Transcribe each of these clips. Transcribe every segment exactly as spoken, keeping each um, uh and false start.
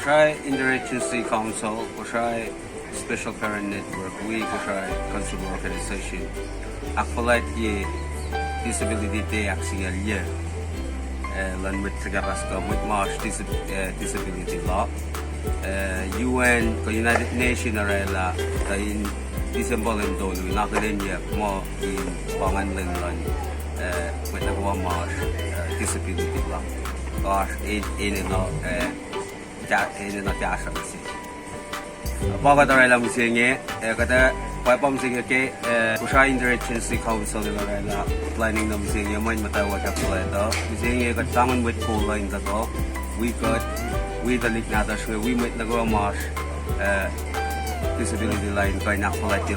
Kosrae Interagency Council, Kosrae Special Parent Network, wi Kosrae Consumer Organization ahkfuhlwactye Disability Day ahksingucul yac, eh, luhn mwet suhkahpahs kuh mwet ma oasr dis-, eh, disability la. Eh, U N kuh United Nation orwaclah tuh in December lwen tolu in akihlenyuck muh in pa ingacn lwen luhn, eh, mwet nuh kwewa ma oasr, eh, disability la. Kuh oasr en-, enenuh, eh, ka-, enenuh kahsruh se. Pa kuht orwaclah mihsenge, eh, kuht, eh, pa, pa mihsenge ke, eh, Kosrae Interagency Council el orwaclah planning nuh mihsenge, mweyen muhtwacwacack fuhlwact uh. Mihsenge kuht pahngon mwet kol uh in tuhkuh wi kuht, wi tuhlihk nahtuhsr inge, wi mwet nuh kwewa ma oasr, eh, disability la in kuh in ahkfuhlwactye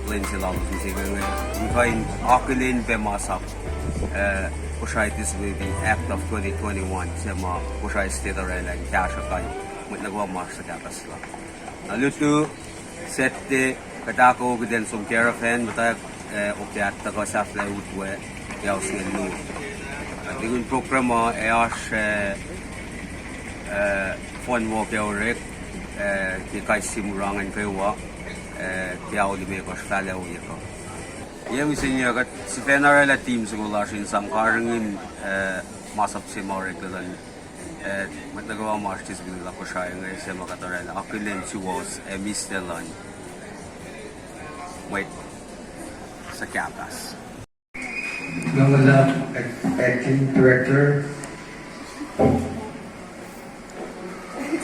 lwen se lalos mihsenge inge, in kuh in akihlen pac masap, eh, Kosrae Disability Act of twenty twenty-one, se ma Kosrae State orwaclah in kahsruh kain mwet nuh kwewa ma oasr suhkahpahs la. Na lutu Saturday, kuht ahkoo kuht in som caravan, muhtwacwacack, eh, okah tuhkuh sahflah utwe ke ao singucul luo. Na tukun program uh ac oasr, eh, eh, fun walk ac orek, eh, ke kais sie mura ingacn kwewa, eh, ke ao limekohsr fahlac ohiyac uh. Yac mihsenge kuht sifacna orwaclah team soko lasr in sang karihngihn, eh, masap se ma orek luhn, eh, mwet nuh kwewa ma oasr disability la Kosrae inge, se ma kuht orwaclah akihlen suwohs ac mihslac luhn mwet suhkahpahs. Luhmngucul Acting Director.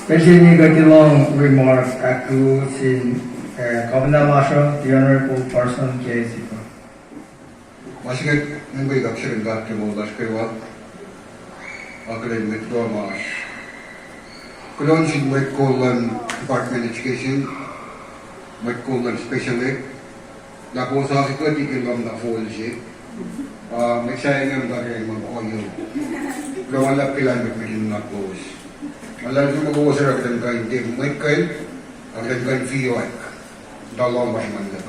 Pacl se inge kuht in lohng remark ahkluo sin, eh, Governor lasr uh, the Honorable Parson K. Sifo. Ma se inge, mempucr kaksakihn God ke moul lasr kwewa, akihlen mwet kwewa ma oasr. Kuloh nuh sin mwet kol luhn Department Education, mwet kol luhn special ed, lah kowos oasr kuht ke lohm na fol se. Ah, mwet sahyac inge muhta ke ma ohiyac. Kuloh ma luhlahp ke lahlmwetmwet in nuhnak lowos. Ma luhlahp ke ma kowos oruh kuht in kuh in tiac mwet kacl, ac kuht in kuh in fiyohk. Tuh lohm lasr ma luhlahp.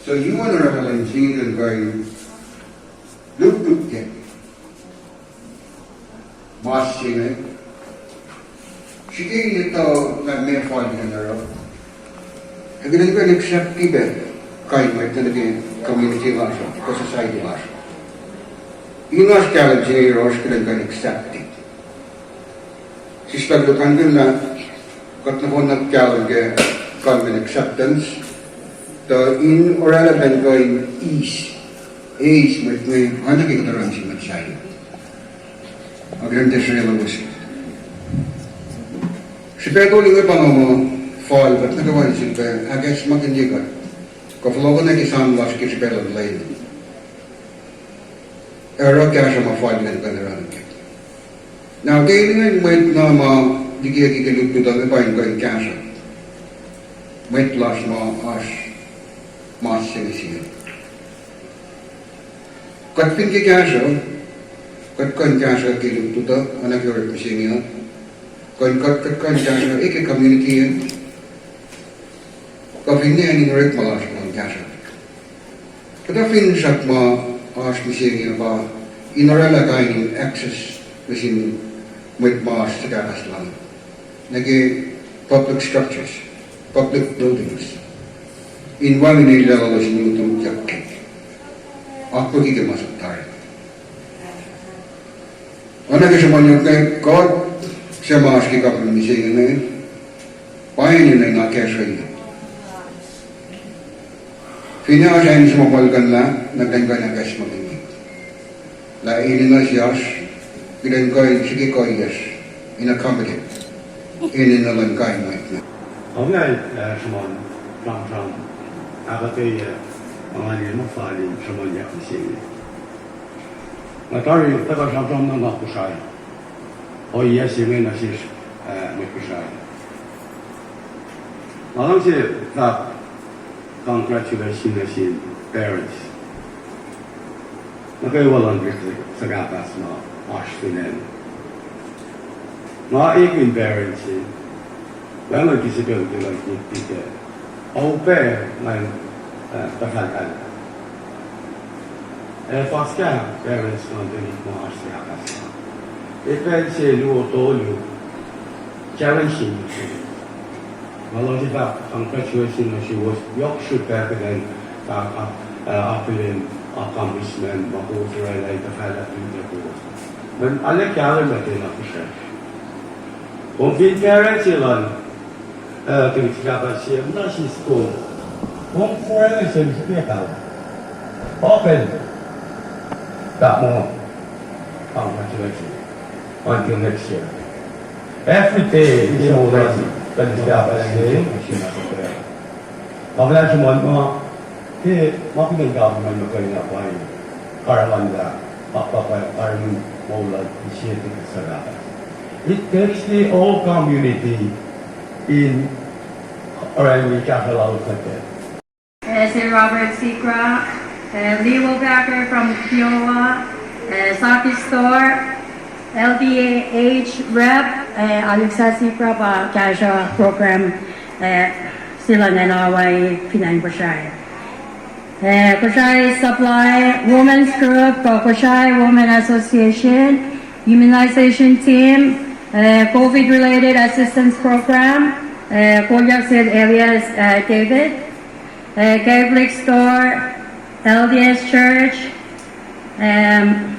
So, yurin oruh kuht in sing in kuh in lutlut kac. Mas se inge, srihke in etuh lah meac fal kuht in oruh, ac kuht in kuh in accept-i pac kain mwet nuh ke community lasr uh, kuh society lasr uh. In oasr kahlwem se inge yohrohsr, kuht in kuh in accept-i. Sislah kuht kankihn lah kuht nohfohn na kahlwem ke kalmacn acceptance, tuh in orwaclah kuht in kuh in eis, eis mwet inge, oacna ke kuht oruh nuh sin mwet sahyac. Ac kuht in tiac srwaclowos. Srihpac tolu inge pa ma fal kuht nuh kwewa in sifilpac ahkacsmakihnye kuht, kuh fohlohkohnna ke Psalm lasr ke srihpac luhn lwen. Oruh kahsruh ma fal kuht in kuh in oruh nuh kac. Na ke ingacn mwet na ma likiyucki ke lutlut uh, pa in kuh in kahsruh mwet lasr ma oasr mas se inge sie. Kuht fin ke kahsruh, kuht kuh in kahsruh ke lutlut uh, oacna ke orekma se inge uh. Kuh in kuht, kuht kuh in kahsruh ke community uh. Kuh finne acn in orekma lasr kuh in kahsruh. Kuhtuh finsrak ma oasr mihsenge pa in orwaclah kain in access nuh sin mwet ma oasr suhkahpahs lal nuh ke public structures, public buildings, in wacngihn elyah lalos in utyak kac, akwucki ke masap tari. Oacna ke sruhmuhnyuck inge, kuht suc ma oasr ke government mihsenge inge, pa enenuh in akacsruhi. Finne oasr acn se ma muhlkuhnlah, na kuht in kuh in akacsmakihnye lah enenuh se oasr, kuht in kuh in srihke kuhiyacsr in accommodate enenuh luhn kain mwet inge. Kom na, eh, sruhmuhn sramsram ahkuhtweyac, eh, ma nga liye ma fal in sruhmuhnyuck mihsenge. Nga tari tuhkuh sramsram na nga Kosrae. Ohiyac se inge nuh sesr, eh, mwet Kosrae. Nga luhngse fahk congratulation nuh sin parents nuh kwewa luhn mwet suhkahpahs ma oasr fin acn. Nga ekihn parents se, wacngihn disability luhn kid tiac upac ngan, eh, tuhfaltahl. Ac fuhskah parents luhn tuhlihk ma oasr suhkahpahs. April se luo tolu, challenge se. Nga luhngse fahk congratulations nuh suwos, yohk srihpac kuht in, uh, uh, akihlen accomplishment ma kowos oraclah in tuhfahlah tuh kowos. Mweyen arlac kahlwem nuh ke na kosracsr. Kom fin parents se luhn, uh, tuhlihk sahflah se, na siskom. Kom parents se, srihpac kahlwem. Open. That more. Congratulations. Until next year. Every day is a blessing. Nga fahsr muh, ke ma kunen government muhkwena pa in karihngihn lah, pa, pa, pa, karihngihn moul lal, initiative suc lah. It takes the whole community in orani kahsruh lalos nuh kac. Uh, Sir Robert Sikra, uh, Lee Wolfpacker from Kiowa, uh, Saki Store, L D A H rep, uh, Alexa Sikra pa kahsruh program, uh, se luhn acn Hawaii fin acn Kosrae. Uh, Kosrae Supply Women's Group, uh, Kosrae Women Association, Immunization Team, uh, COVID Related Assistance Program, uh, Kolyak Sid Elias, uh, David, uh, Catholic Store, L D S Church, um,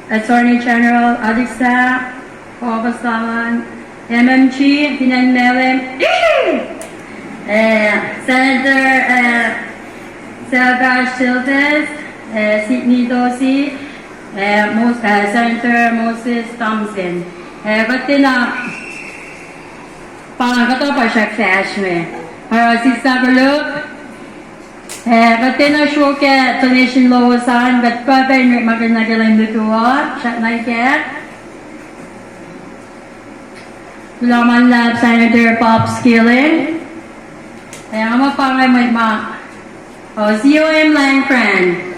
Attorney General Alexa, Paul Salon, M M G, Finan Melem, uh, Senator, uh, Selvash Silvers, uh, Sidney Dorsey, uh, Mos-, uh, Senator Moses Thompson. Uh, kuht tiacna pa, kuhtuh pa srack fahsr me. Oruh sislah koluk. Uh, kuht tiacna sruok ke donation lowos an, kuht pa pac in orekmakihn nuh ke lwen lutu uh, srackna ikack. Kuloh ma luhlahp Senator Bob Skilling. Uh, nga muh pa inge mwet ma, oh, C O M Langcran.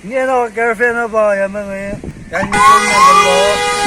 Ingena caravan uh pa, ya me inge, kain in kom na kulo.